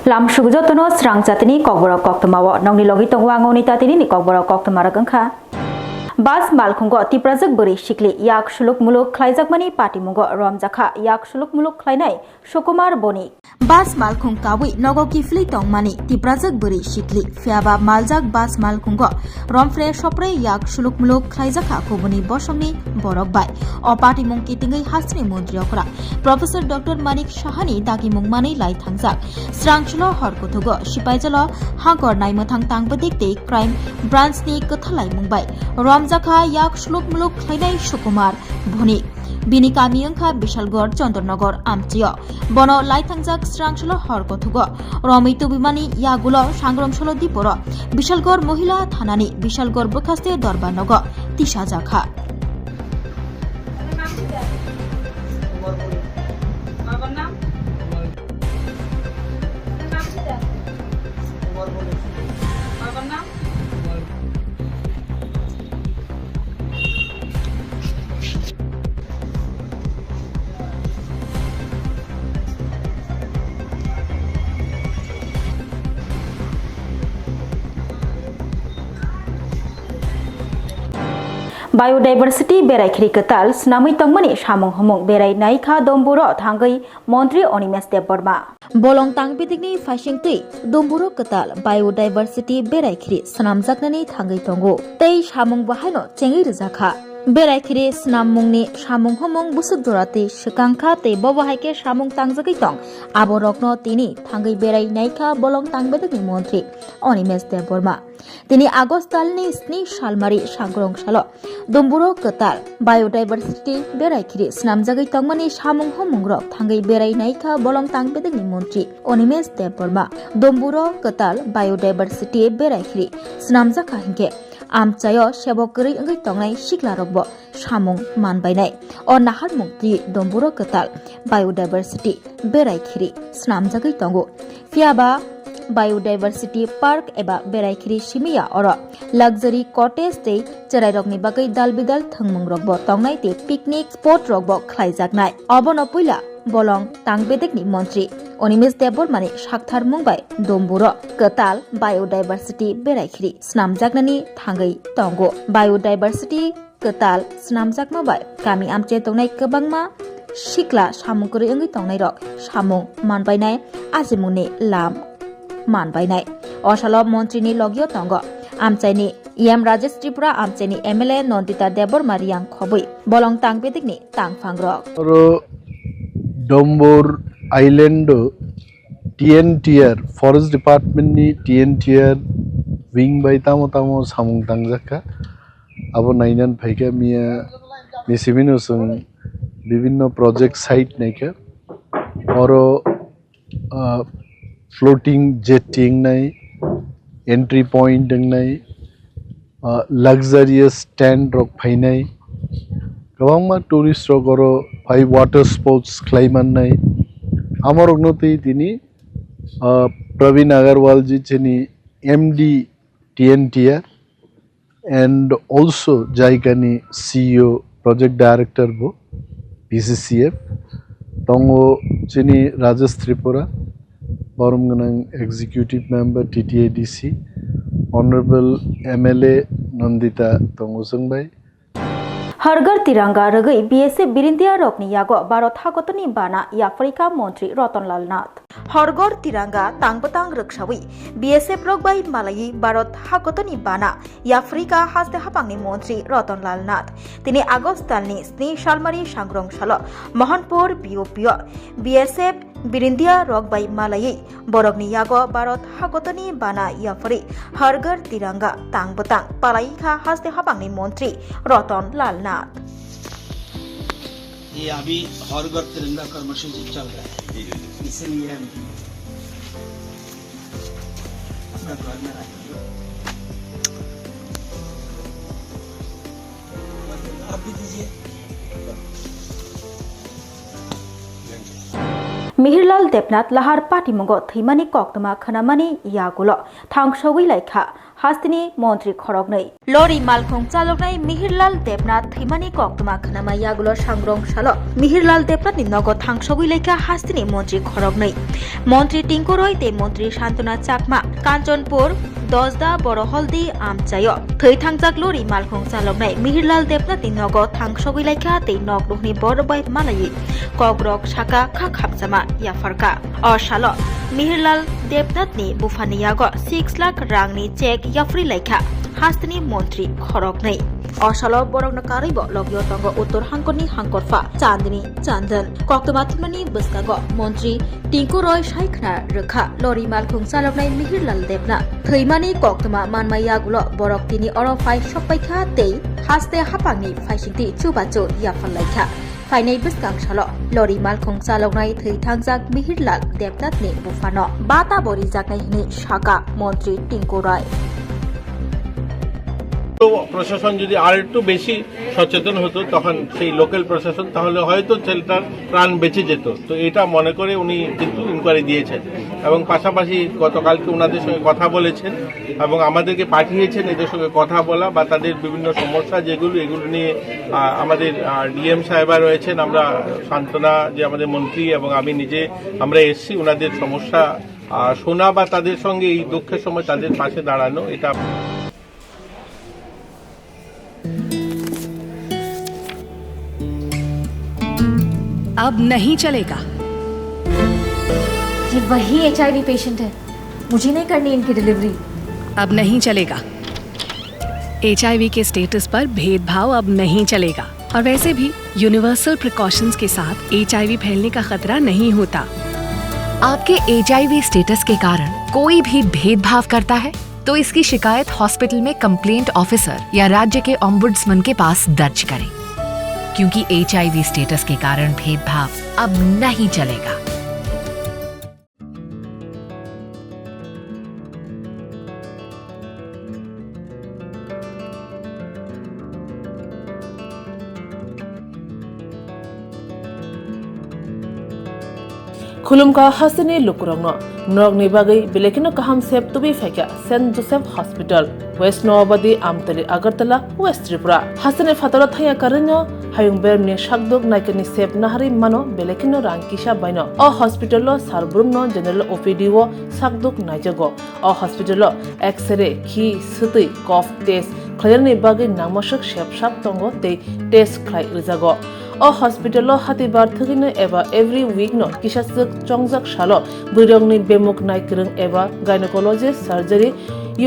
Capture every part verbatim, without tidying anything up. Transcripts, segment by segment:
Lamsuk jotono srang chatini kokborok koktwmao nongni logi tongo ang Onita tinini kokborok koktwma rok wngkha. Bas malkhungo Tiprajwk bwrwi sikli yak suluk muluk khlaijakmani patimungo romjakha yak suluk muluk khlainai Sukumar Bonik. Bas malkhung kawi nogo kiphilwi tongmani Tiprajwk bwrwi sikli, phiyaba maljak bas malkhungo romphre sopre yak suluk muluk khlaijakha kubuni bosongni borok bai. O patimung kitingwi hasteni montri okra Professor Doctor Manik Sahani dagimung manwi lai thangjak. Srangsulo hor kuthugo Sipaijalo hangkor naimwthang tangbedik tei Crime Branch ni kwthalaimung bai romjakha yak suluk muluk khlainai Sukumar Bonik. Bini kami wngkha Bishalgarh Chandranagor amchio. Bono lai thangjak srangsulo hor kuthugo romwi tubimani yagulo Sangromsolo diporo Bishalgarh Mohila Thanani Bishalgarh bwkhaste dorbar nogo tisajakha. Biodiversity berai khiri kwtal swnamwi tongmani samung humung berai naikha Domburo thangwi Montri Animesh Debbarma. Bolong tangbidikni phaisingtwi Domburo kwtal biodiversity berai khiri swnamjaknani thangwi tongo tei samung bo haino chengwi rwjakha. Berai khiri swnammungni samung humung busuk jora twi swkang kha tei bobo hai khe samung tangjagwi tong. Aborokno tini thangwi berai naikha bolong tangbidikni montri Animesh Debbarma. Tini August talni sni salmari sagrong salo Domburo kwtal biodiversity berai khiri swnamjagwi tongmani samung humungrok thangwi berai naikha bolong tangbidikni montri Animesh Debbarma. Domburo kwtal biodiversity berai khiri swnamjakha hinkhe amchaio sebo kwrwi wngwi tongnai siklarokbo samung manbainai. O naharmung twi Domburo kwtal biodiversity berai khiri swnamjagwi tongo. Phiyaba biodiversity park eba berai khiri simiya oro luxury cottage tei cherairokni bagwi dal bidal thwngmungrokbo tongnai tei picnic spotrokbo khlaijaknai. Obono puila bolong tangbedekni montri Animesh Debbarmani saktharmung bai Domburo kwtal biodiversity berai khiri swnamjaknani thangwi tongo. Biodiversity kwtal swnamjakma bai kami amchai tongnai kwbangma sikla samung kwrwi wngwi tongnairok samung manbainai, ajimungni lam manbainai. O salo montrini logio tongo amchaini E M Rajesh Tripura, amchaini M L A Nandita Debbarma riyang khobwi bolong tangbedekni tangphangrok. Oro Dombur Island o T N T R, Forest Department ni T N T R wing bai tamo tamo samung tangjakha. Abo nainan phaikha miya ni simino chwng bibinno project site naikha. Oro, ah, floating jetty wngnai, entry point wngnai, ah, luxurious tent rok phainai, kwbangma tourist rok oro phai water sports khlai mannai. Amorokno twi tini, ah, Praveen Agarwal ji chini M D T N T R and also jaigani C E O project director bo B C C F tongo chini Rajesh Tripura, borom gwnang executive member T T A D C, honorable M L A Nandita tongo chwng bai. Har Ghar Tiranga rwgwi B S F birindia rokni yago Bharat hakotorni bana yapharikha Montri Ratan Lal Nath. Har Ghar Tiranga tangbwtang rwksawi B S F rok bai malaiwi Bharat hakotorni bana yapharikha haste haphangni Montri Ratan Lal Nath. Tini August talni sni salmari sangrong salo Mohanpur B O P o B S F birindia rok bai malaiwi borokni yago Bharat hakotorni bana yapharwi Har Ghar Tiranga tangbwtang palaikha haste haphangni Montri Ratan Lal Nath. ये अभी हर घर तिरंगा कर्मसूची चल रहा है, इसीलिए हम अपना घर में रखेंगे। आप भी दीजिए। Mihirlal Debnath lahar patimungo thwimani koktwma khwnamani yagulo thangsogwi laikha hasteni montri khoroknwi. Lori malkhung chaloknai Mihirlal Debnath thwimani koktwma khwnama yagulo sangrong salo Mihirlal Debnathni nogo thangsogwi laikha hasteni montri khoroknwi. Montri Tinku Roy tei montri Santona Chakma Kanchanpur Dosda Boroholdi amchaio thwi thangjak lori malkhung chaloknai Mihirlal Debnathni nogo thangsogwi laikha tei nok nukhni borok bai malaiwi kokrok saka kha khapchama yapharkha. O salo Mihirlal Debnathni buphani yago six lakh rangni chek yapharwi laikha hasteni montri khoroknwi. O salo borokno karwibo logio tongo Uttor Hangkorni hangkorpha Chandni Chandan. Koktwma thwimani bwskango montri Tinku Roy sai khna rwkha lori malkhung chaloknai Mihirlal Debnath thwimani koktwma manma yagulo borok tini oro phai sokpaikha tei haste haphangni phaisingtwi chubachu yapharlaikha. Phainai bwskang salo lori malkhung chaloknai thwi thangjak Mihirlal Debnathni buphano bata bo rijaknai hwnwi sakha montri Tinku Roy. তো প্রশাসন যদি আর একটু বেশি সচেতন হতো, তখন সেই লোকাল প্রশাসন, তাহলে হয়তো ছেলেটার প্রাণ বেঁচে যেত। তো এটা মনে করে উনি কিন্তু ইনকোয়ারি দিয়েছেন এবং পাশাপাশি গতকালকে ওনাদের সঙ্গে কথা বলেছেন এবং আমাদেরকে পাঠিয়েছেন এদের সঙ্গে কথা বলা বা তাদের বিভিন্ন সমস্যা যেগুলো, এগুলো নিয়ে আহ, আমাদের ডিএম সাহেবা রয়েছেন, আমরা সান্ত্বনা যে আমাদের মন্ত্রী এবং আমি নিজে, আমরা এসছি ওনাদের সমস্যা আহ, শোনা বা তাদের সঙ্গে এই দুঃখের সময় তাদের পাশে দাঁড়ানো, এটা अब नहीं चलेगा। ये वही एचआईवी पेशेंट है, मुझे नहीं करनी इनकी डिलीवरी। अब नहीं चलेगा। एचआईवी के स्टेटस पर भेदभाव अब नहीं चलेगा। और वैसे भी यूनिवर्सल प्रिकॉशंस के साथ एचआईवी फैलने का खतरा नहीं होता। आपके एचआईवी स्टेटस के कारण कोई भी भेदभाव करता है, तो इसकी शिकायत हॉस्पिटल में कंप्लेंट ऑफिसर या राज्य के ओम्बुड्समैन के पास दर्ज करें, क्योंकि एचआईवी स्टेटस के कारण भेदभाव अब नहीं चलेगा। Khulumkha hasteni lukurokno, norokni bagwi belai kheno kaham sep tubui phaikha Saint Joseph Hospital, West Noabadi, Amtali, Agartala, West Tripura. Hasteni phataro thangya karwino hayung beremni sakduk naikani sep naharwi mano belai kheno rang kisa baino. O hospital o sal brumno general O P D o sakduk naijago. O hospital o X-ray, khi, swtwi, cough test khlainani bagwi nangmaswk sep sak tongo tei test khlai rwjago. O hospital o hatibar thwgwino eba every week no kisaswk chongjak salo bwrwirokni bemuk naikwrwng eba gynecology, surgery,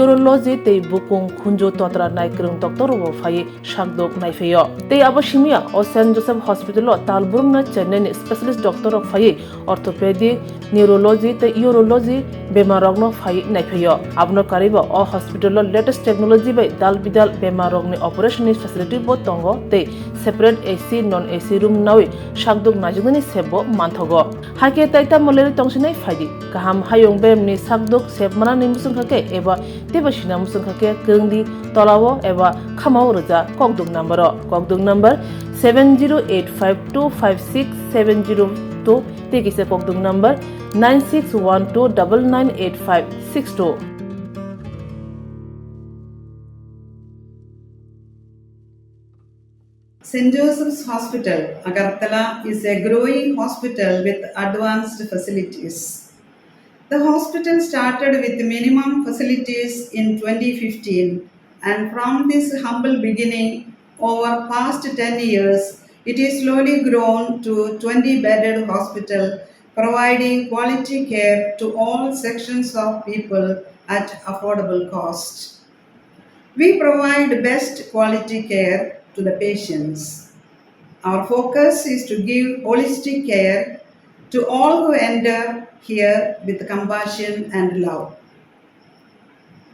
urology tei bukung khunju totra naikwrwng doctor rokbo phaiwi sakduk naiphaio. Tei abo simiya o Saint Joseph Hospital o tal brumno Chennai ni specialist doctor rok phaiwi orthopedic, neurology tei urology bemar rokno phaiwi naiphaio. Abono karwibo o hospital o latest technology bai dal bidal bemar rokni operation ni facility bo tongo tei separate A C, non A C room nawi sakduk naijaknani sep bo manthogo. Haikhe tai tamo lerwi tongsinai phaidi. Kaham hayung beremni sakduk sep manani muchungkha khe eba teibo sina muchungkha khe kwrwngdi tolao eba khamao rwja kokduk number o. Kokduk number seven zero eight five two five six seven zero two tei kisa kokduk number nine six one two double nine eight five six two. Saint Joseph's Hospital, Agartala is a growing hospital with advanced facilities. The hospital started with minimum facilities in twenty fifteen, and from this humble beginning, over past ten years, it is slowly grown to twenty bedded hospital, providing quality care to all sections of people at affordable cost. We provide best quality care to the patients. Our focus is to give holistic care to all who enter here with compassion and love.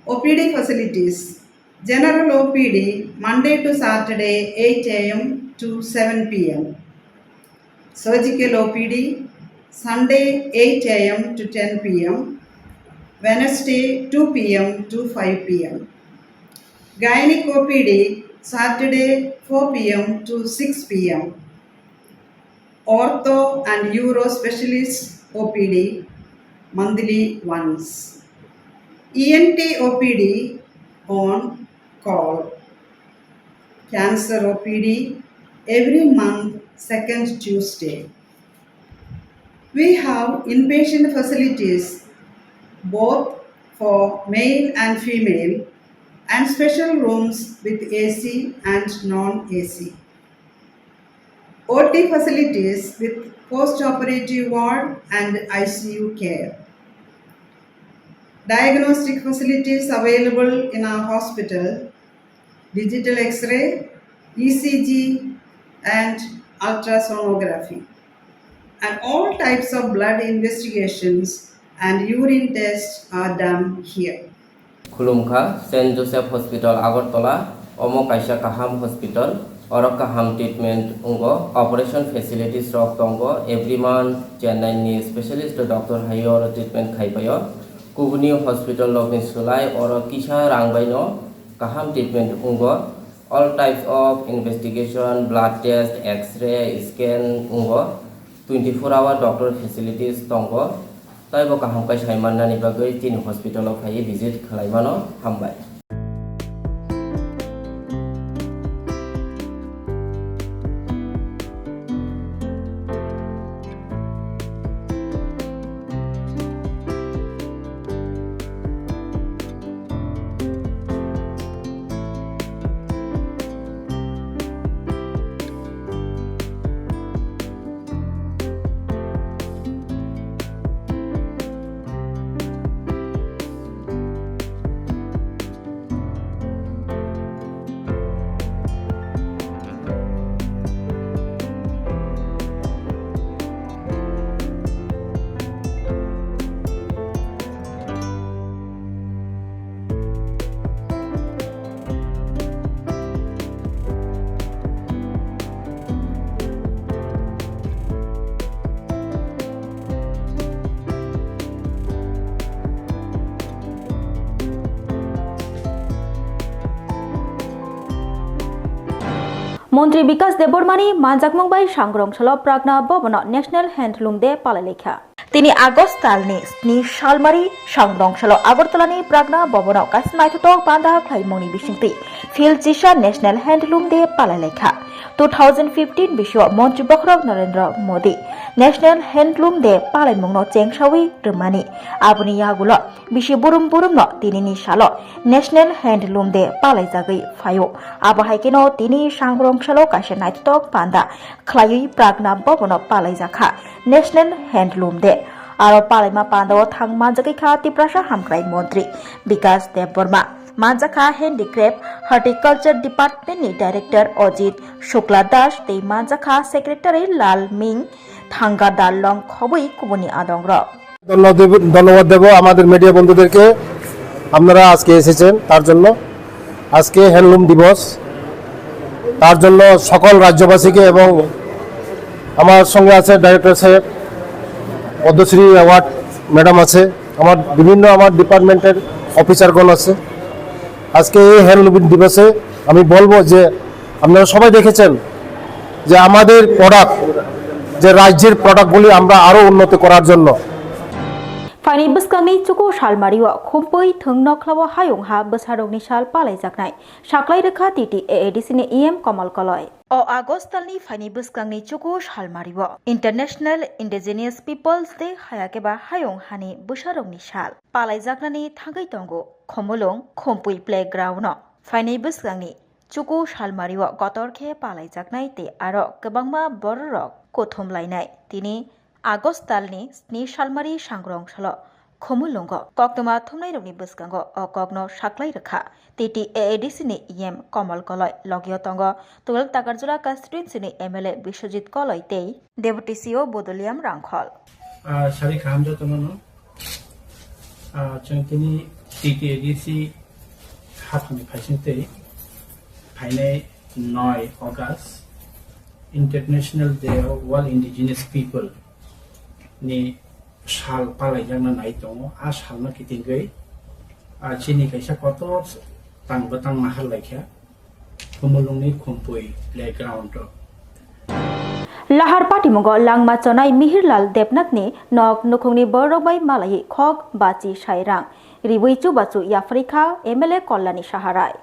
O P D facilities. General O P D, Monday to Saturday, eight A M to seven P M. Surgical O P D, Sunday, eight A M to ten P M, Wednesday, two P M to five P M. Gynec O P D, Saturday, four P M to six P M. Ortho and uro specialists, O P D monthly once, E N T O P D on call, cancer O P D every month second Tuesday. We have inpatient facilities both for male and female and special rooms with A C and non-A C. O T facilities with post-operative ward and I C U care. Diagnostic facilities available in our hospital, digital X-ray, E C G, and ultrasonography. And all types of blood investigations and urine tests are done here. Khulumkha, Saint Joseph Hospital Agartala, omo kaisa kaham hospital, oro kaham treatment wngo, operation facilities rok tongo, every month Chennai ni specialist doctor hai oro treatment khai paio, kubuni hospital rok ni swlai oro kisa rang bai no kaham treatment wngo, all types of investigation, blood test, X-ray, scan wngo, twenty four hour doctor facilities tongo. Taibo kaham khe sai mannani bagwi chini hospital o phaiwi visit khlai mano. Hambai. Montri Bikas Debbarmani manjakmung bai Sangrong salo Pragna Bhavan o National Handloom Day palai laikha. Tini August talni sni salmari Sangrong salo Agartalani Pragna Bhavan o kaisa naithotok panda khlaimungni bisingtwi Phil Chisa National Handloom Day palai laikha. Two thousand fifteen bisio Montri Bokhorok Narendra Modi National Handloom Day palaimungno chengsawi rwmani. Aboni yagulo bisi burum burumno tinini salo National Handloom Day palaijagwi phaio. Abo hai kheno tini Sangrong salo kaisa naithotok panda khlaiwi Pragna Bhavan o palaijakha National Handloom Day. Aro palaima panda o thang manjagwi kha Tiprasa Hamkrai Montri Bikas Debbarma. Manjakha Handicraft Horticulture Department ni Director Ajit Shukla Das tei manjakha Secretary Lal Ming Thanga Darlong khobwi kubuni adongrok. ধন্যবাদ দেব আমাদের মিডিয়া বন্ধুদেরকে। আপনারা আজকে এসেছেন তার জন্য। আজকে হ্যান্ডলুম দিবস, তার জন্য সকল রাজ্যবাসীকে এবং আমার সঙ্গে আছে ডাইরেক্টর সাহেব, পদ্মশ্রী অ্যাওয়ার্ড ম্যাডাম আছে, আমার বিভিন্ন আমার ডিপার্টমেন্টের অফিসারগণ আছে। আজকে এই হ্যান্ডলুম দিবসে আমি বলবো যে আপনারা সবাই দেখেছেন যে আমাদের প্রোডাক্ট, যে রাজ্যের প্রোডাক্টগুলি আমরা আরও উন্নত করার জন্য। Phaini bwskangni chuku salmario khumpui thwng nokhlao hayung ha bwsarokni sal palaijaknai, saklai rwkha T T A A D C ni E M Komal Koloi. O August talni phaini bwskangni chuku salmario International Indigenous Peoples Day hayakeba hayung hani bwsarokni sal palaijaknani thangwi tongo Khumulwng Khumpui Playground o. Phaini bwskangni chuku salmario kotor khe palaijaknai tei aro kwbangma bororok kuthum lainai. Tini August talni sni salmari Sangrong salo Khumulwngo koktwma thumnairokni bwskango o kokno saklai rwkha T T A A D C ni E M Komal Koloi, logio tongo twelve Takarjala constituency ni M L A Biswajit Koloi tei Deputy C O Bodoliam Rangkhol. Ah, sari kaham jotono no. Ah, chwng tini T T A D C haphangni phaising tei phainai noi August International Day of All Indigenous People ni sal palaijakna nai tongo. A salno kitingwi, ah, chini kaisa kotor tang bwtang nahar laikha Khumulwngni Khumpui playground o. Lahar patimungo langma chonai Mihirlal Debnathni nok nukhungni borok bai malaiwi khok bachi sai rang riwi chubachu yapharwi kha M L A Kollani Saharai.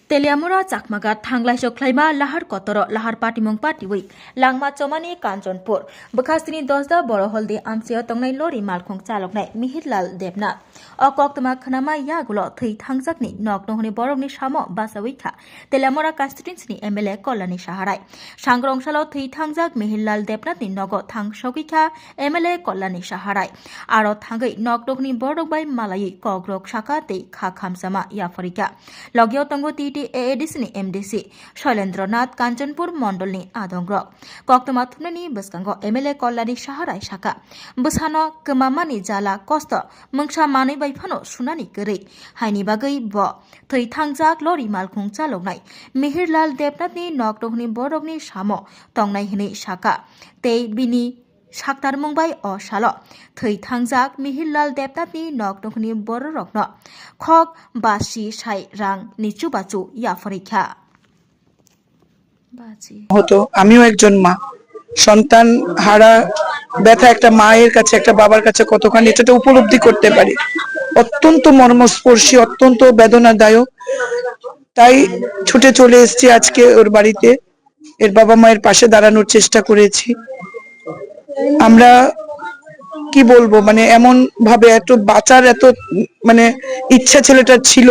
Teliamura Chakmagat thanglaiso khlaima lahar kotoro lahar patimung patiwi langma chomani Kanchanpur bwkhastini Dosda Boroholdi amchio tongnai lori malkhung chaloknai Mihirlal Debnath. O koktwma khwnama yagulo thwi thangjakni nok nukhungni borokni samo bachawi kha Teliamura constituencyni M L A Kollani Saharai. Sangrong salo thwi thangjak Mihirlal Debnathni nogo thang sogwi kha M L A Kollani Saharai. Aro thangwi nok nukhungni borok bai malaiwi kokrok saka tei kha khamsama yapharwi kha. Logio tongo T T A A D C ni M D C Shoilendranath Kanchanpur mondolni adongrok. Koktwma thumnani bwskango M L A Kollani Saharai saka, bwsano kwmamani jala kosto mungsa manwi bai phano sunani kwrwi, haini bagwi bo thwi thangjak lori malkhung chaloknai Mihirlal Debnathni nok nukhungni borokni samo tongnai hwnwi saka tei bini saktarmung bai o salo thwi thangjak Mihirlal Debnathni nok nukhungni bororokno khok basi sai rang ni chubachu yapharwi kha. হতো। আমিও একজন মা, সন্তান হারা ব্যথা একটা মায়ের কাছে, একটা বাবার কাছে কতখানি, এটা তো উপলব্ধি করতে পারি। অত্যন্ত মর্মস্পর্শী, অত্যন্ত বেদনাদায়ক। তাই ছুটে চলে এসেছি আজকে ওর বাড়িতে, এর বাবা মায়ের পাশে দাঁড়ানোর চেষ্টা করেছি। আমরা কি বলবো, মানে, এমন ভাবে এত বাঁচার এত, মানে, ইচ্ছা ছেলেটার ছিল,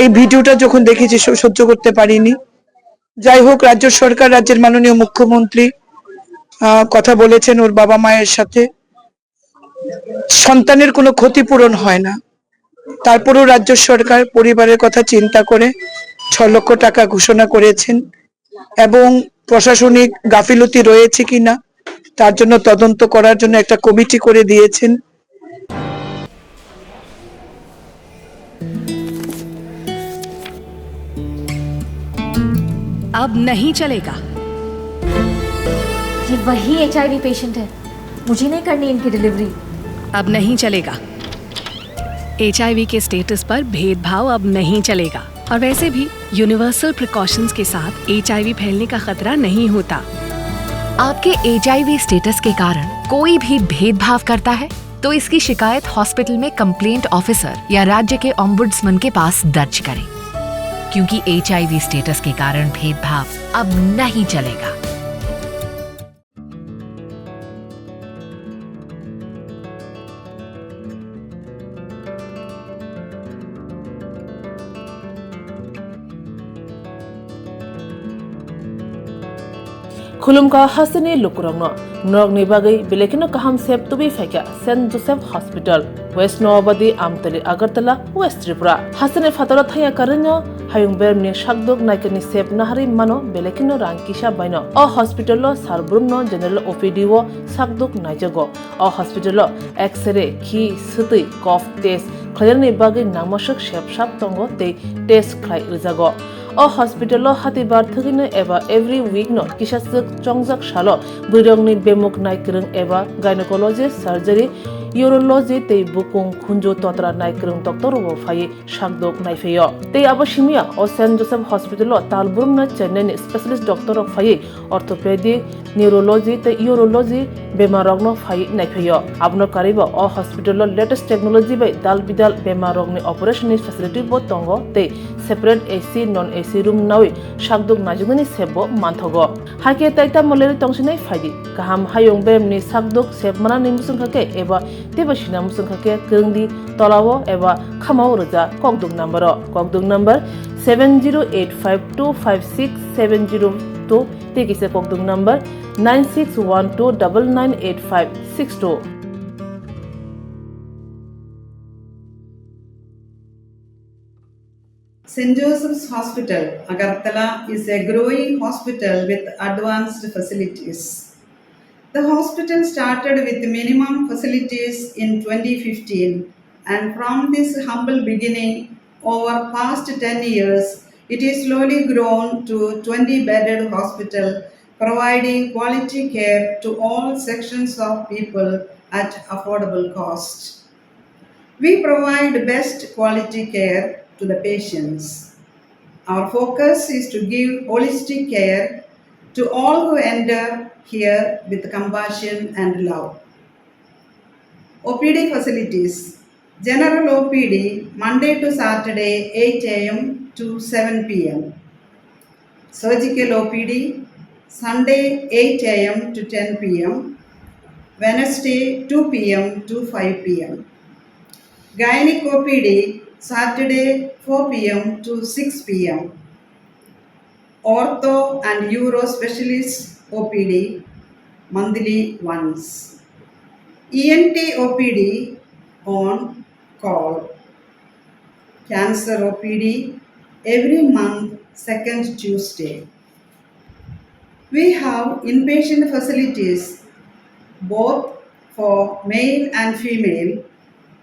এই ভিডিওটা যখন দেখেছি স-, সহ্য করতে পারিনি। যাই হোক, রাজ্য সরকার, রাজ্যের মাননীয় মুখ্যমন্ত্রী, আহ, কথা বলেছেন ওর বাবা মায়ের সাথে। সন্তানের কোনো ক্ষতিপূরণ হয় না, তারপরেও রাজ্য সরকার পরিবারের কথা চিন্তা করে ছ লক্ষ টাকা ঘোষণা করেছেন এবং প্রশাসনিক গাফিলতি রয়েছে কিনা তার জন্য তদন্ত করার জন্য একটা কমিটি করে দিয়েছেন। अब नहीं चलेगा। ये वही एचआईवी पेशेंट है, मुझे नहीं करनी इनकी डिलीवरी। अब नहीं चलेगा। एचआईवी के स्टेटस पर भेदभाव अब नहीं चलेगा। और वैसे भी यूनिवर्सल प्रिकॉशंस के साथ एचआईवी फैलने का खतरा नहीं होता। आपके एचआईवी स्टेटस के कारण कोई भी भेदभाव करता है, तो इसकी शिकायत हॉस्पिटल में कंप्लेंट ऑफिसर या राज्य के ओम्बुड्समैन के पास दर्ज करें, क्योंकि एचआईवी स्टेटस के कारण भेदभाव अब नहीं चलेगा। Khulumkha hasteni lukurokno, norokni bagwi belai kheno kaham sep tubui phaikha Saint Joseph Hospital, West Noabadi, Amtali, Agartala, West Tripura. Hasteni phataro thangya karwino hayung beremni sakduk naikani sep naharwi mano belai kheno rang kisa baino. O hospital o sal brumno general O P D o sakduk naijago. O hospital o X-ray, khi, swtwi, cough test khlainani bagwi nangmaswk sep sap tongo tei test khlai rwjago. O hospital o hatibar thwgwino eba every week no kisa swk chongjak salo bwrwirokni bemuk naikwrwng eba gynecology, surgery, urology tei bukung khunju totra naikwrwng doctor rokbo phaiwi sakduk naiphaio. Tei abo simiya o Saint Joseph Hospital o tal brumno chennaini specialist doctor rok phaiwi orthopedic, neurology tei urology bemar rokno phaiwi naiphaio. Abono karwibo o hospital o latest technology bai dal bidal bemar rokni operation ni facility bo tongo tei separate A C, non A C room nawi sakduk naijaknani sep bo manthogo. Hakhe tai tamo leri tongsinai phaidi. Kaham hayung beremni sakduk sep manani muchungkha khe eba teibo sina muchungkha khe kwrwngdi tolao eba khamao rwja kokduk number o. Kokduk number seven zero eight five two five six seven zero two tei kisa kokduk number nine six one two double nine eight five six two. Saint Joseph's Hospital, Agartala is a growing hospital with advanced facilities. The hospital started with minimum facilities in twenty fifteen, and from this humble beginning, over past ten years, it is slowly grown to twenty bedded hospital, providing quality care to all sections of people at affordable cost. We provide best quality care to the patients. Our focus is to give holistic care to all who enter here with compassion and love. O P D facilities. General O P D, Monday to Saturday, eight A M to seven P M. Surgical O P D, Sunday, eight A M to ten P M, Wednesday, two P M to five P M. Gynec O P D, Saturday, four P M to six P M. Ortho and Uro Specialist O P D, monthly once. E N T O P D on call. Cancer O P D every month, second Tuesday. We have inpatient facilities both for male and female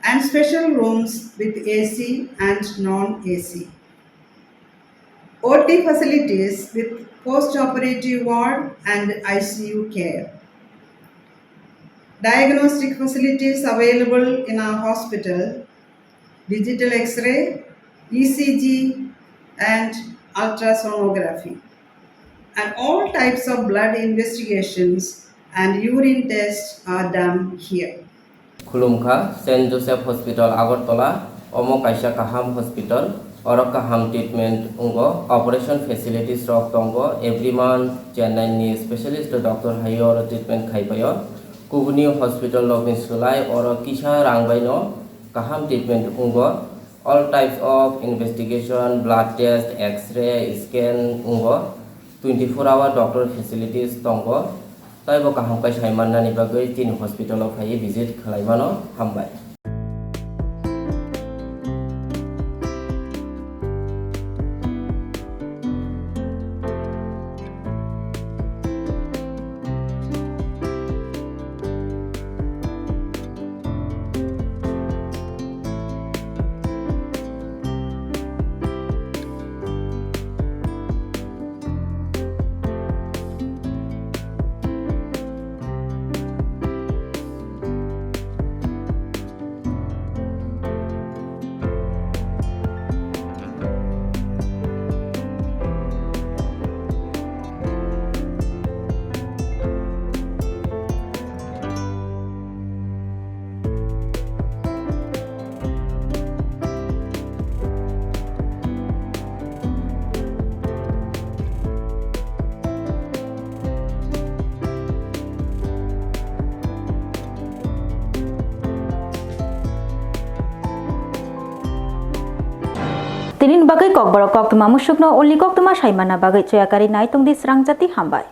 and special rooms with A C and non-A C. O T facilities with post-operative ward and I C U care. Diagnostic facilities available in our hospital, digital X-ray, E C G, and ultrasonography. And all types of blood investigations and urine tests are done here. Khulumkha, Saint Joseph Hospital, Agartala. Omo kaisa kaham hospital. Oro kaham treatment wngo. Operation facilities rok tongo. Every month Chennai ni specialist doctor hai oro treatment khai paio. Kubuni hospital rok ni swlai oro kisa rang bai no kaham treatment wngo. All types of investigation, blood test, X-ray, scan wngo. Twenty four hour doctor facilities tongo. Taibo kaham khe sai mannani bagwi chini hospital o phaiwi visit khlai mano. Hambai. Tini ni bagwi kokborok koktwma musukno ulni koktwma sai manna bagwi choya kari nai tongdi srangjati hambai.